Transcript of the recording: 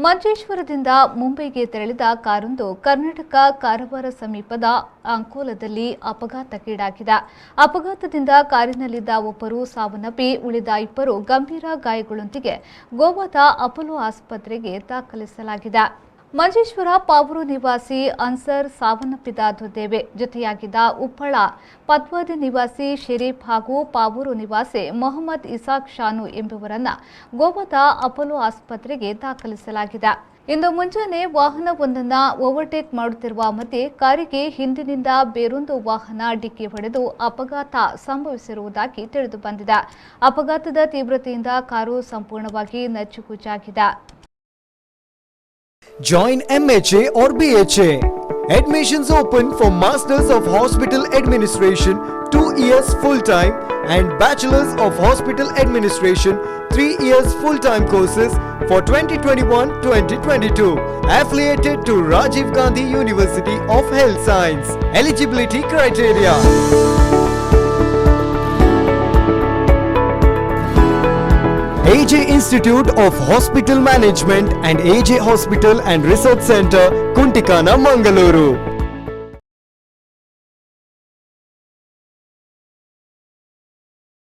ಮಂಜೇಶ್ವರದಿಂದ ಮುಂಬೈಗೆ ತೆರಳಿದ ಕಾರೊಂದು ಕರ್ನಾಟಕ ಕಾರವಾರ ಸಮೀಪದ ಅಂಕೋಲದಲ್ಲಿ ಅಪಘಾತಕ್ಕೀಡಾಗಿದೆ. ಅಪಘಾತದಿಂದ ಕಾರಿನಲ್ಲಿದ್ದ ಒಬ್ಬರು ಸಾವನ್ನಪ್ಪಿ, ಉಳಿದ ಇಬ್ಬರು ಗಂಭೀರ ಗಾಯಗಳೊಂದಿಗೆ ಗೋವಾದ ಅಪೋಲೋ ಆಸ್ಪತ್ರೆಗೆ ದಾಖಲಿಸಲಾಗಿದೆ. ಮಂಜೇಶ್ವರ ಪಾವೂರು ನಿವಾಸಿ ಅನ್ಸರ್ ಸಾವನ್ನಪ್ಪಿದ ದುರ್ದೈವಿ. ಜೊತೆಯಾಗಿದ್ದ ಉಪ್ಪಳ ಪತ್ವಾದಿ ನಿವಾಸಿ ಶರೀಫ್ ಹಾಗೂ ಪಾವೂರು ನಿವಾಸಿ ಮೊಹಮ್ಮದ್ ಇಸಾಕ್ ಶಾನು ಎಂಬುವರನ್ನ ಗೋವಾದ ಅಪೋಲೋ ಆಸ್ಪತ್ರೆಗೆ ದಾಖಲಿಸಲಾಗಿದೆ. ಇಂದು ಮುಂಜಾನೆ ವಾಹನವೊಂದನ್ನು ಓವರ್ಟೇಕ್ ಮಾಡುತ್ತಿರುವ ಮಧ್ಯೆ ಕಾರಿಗೆ ಹಿಂದಿನಿಂದ ಬೇರೊಂದು ವಾಹನ ಡಿಕ್ಕಿ ಹೊಡೆದು ಅಪಘಾತ ಸಂಭವಿಸಿರುವುದಾಗಿ ತಿಳಿದುಬಂದಿದೆ. ಅಪಘಾತದ ತೀವ್ರತೆಯಿಂದ ಕಾರು ಸಂಪೂರ್ಣವಾಗಿ ನಜ್ಜುಗುಜ್ಜಾಗಿದೆ. Join MHA or BHA. Admissions open for Masters of Hospital Administration 2 years full time and Bachelors of Hospital Administration 3 years full time courses for 2021-2022. Affiliated to Rajiv Gandhi University of Health Science. Eligibility criteria: AJ Institute of Hospital Management and AJ Hospital and Research Center, Kuntikana, Mangaluru.